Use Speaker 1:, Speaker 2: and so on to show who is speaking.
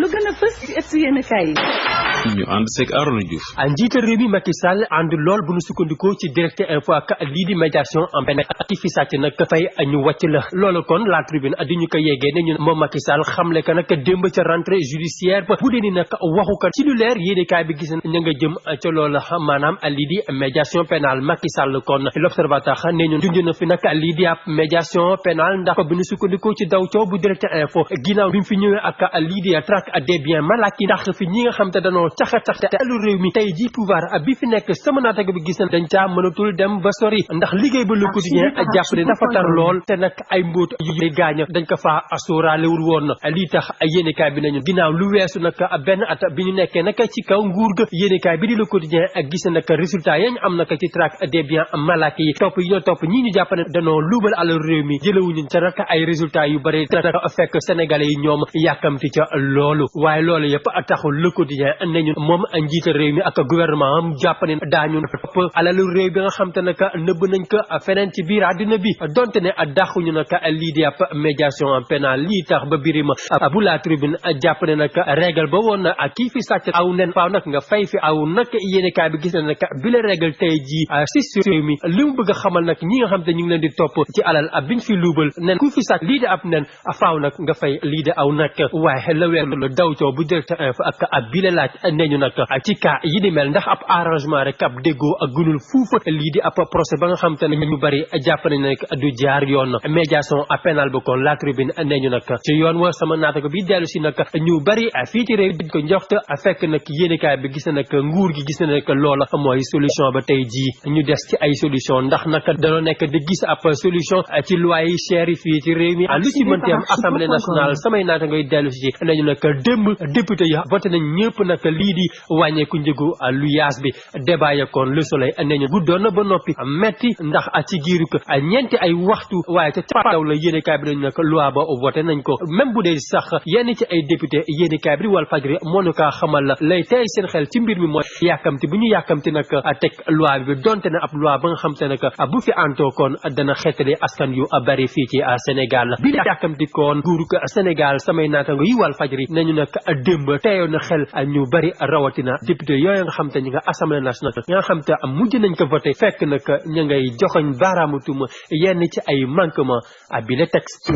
Speaker 1: lu gën a fës ci ëttu yéen kaay yi.
Speaker 2: ñu ànd seeg Arona Diouf.
Speaker 3: njiital réew mi Macky Sall ànd lool bu ñu sukkandikoo ci Direct Info ak lii di médiation en peine ak fi sàcc nag fay ñu wàcc la loolu kon la tribune di ñu ko yeggee ne ñu moom Macky Sall xamle que nag démb ca rentrée judiciaire ba bu dee ni nag waxu ko ci lu leer yéenekaay bi gis na nga jëm ca loola maanaam lii di médiation pénale Macky Sall kon l'observateur ne ñu junj na fi nag lii di ab médiation pénale ndax bu ñu sukkandikoo ci daw coow bu Direct Info ginnaaw bi mu fi ñëwee ak lii di traque des biens mal acquis ndax fi ñi nga xam te danoo caxa-cax te alu réew mi tey ji pouvoir bi fi nekk sama naatago bi gis na dañ caa mënatul dem ba sori ndax liggéey ba Le Quotidien jàpp ne dafa tar lool te nag ay mbóot yu gaañ dañ ko faa sóoraalewul woon lii tax yéenekaay bi nañu ginnaaw lu weesu nag benn at bi ñu nekkee nag ci kaw nguur ga yéenekaay bi di Le Quotidien gis na nag résultat yañ am nag ci traque des biens mal acquis yi topp yi ñoo topp ñii ñu jàpp ne danoo luubal alalu réew mi jëlewuñu ca nag ay résultats yu bëri te nag fekk sénégalais yi ñoom yàkkamti ca loolu waaye loolu yëpp taxul Le Quotidien nañu moom njiital réew mi ak gouvernement am jàpp ne daañu topp alalu réew bi nga xam te nag nëbb nañ ko feneen ci biir àddina bi donte ne dàquñu nag lii di ab médiation pénale lii tax ba birima bu la tribune jàpp ne nag régal ba woon na kii fi sàcc aw nen faaw nag nga fay fi aw nag yéenekaay bi gis na nag bi la régal tey jii si réew mi li mu bëgg a xamal nag ñi nga xam te ñu ngi leen di topp ci alal biñ fi luubal nen ku fi sàcc lii di ab nen faaw nag nga fay lii di aw nag waaye la weer la daw coow bu Direct Info ak ab bi la laaj nee ñu nag ci cas yi di mel ndax ab arrangement rek ab déggoo ak gunul fuufa lii di ab procès ba nga xam te ne ñu bari jàpp nañ ne du jaar yoon médiation pénale ba kon la tribune nee ñu nag ci yoon wa sama naatago bi dellu si nag ñu bari fii ci réew dañ ko njoxte fekk nag yéenekaay bi gis na nag nguur gi gis na nag loola mooy solution ba tey jii ñu des ci ay solution ndax nag dañoo nekk di gis ab solution ci loi yi cher yi fii ci réew mi lu ci mënti am assemblée nationale samay naata ngay dellu si nañu nag démb député ya voté nañ ñëpp nag lii di wàññeeku njëgu lu yaas bi débat ya kon Le Soleil nañu guddoon na ba noppi metti ndax ci giiru ko ñeenti ay waxtu waaye ca cappaandaw la yéenekaay bi nañu nag loi ba voté nañ ko même bu dee sax yenn ci ay député yéenekaay bi di Walf Fadjri moo ñu kaa xamal la lay tey seen xel ci mbir mi mooy yàkkamti bu ñu yàkkamti nag teg loi bi donte ne ab loi ba nga xam te nag bu fi antoo koon dana xeetali askan yu bari fii ci Sénégal bi la yàkkamti koon nguuru Sénégal samay naatango yi Walf Fadjri nañu nag démb teyoon na xel ñu bari rawatina député yooyu nga xam te ñi nga assemblée nationale ña nga xam te mujj nañ ko voté fekk nag ña ngay joxoñ baaraamu tuuma yenn ci ay manquement bi la texte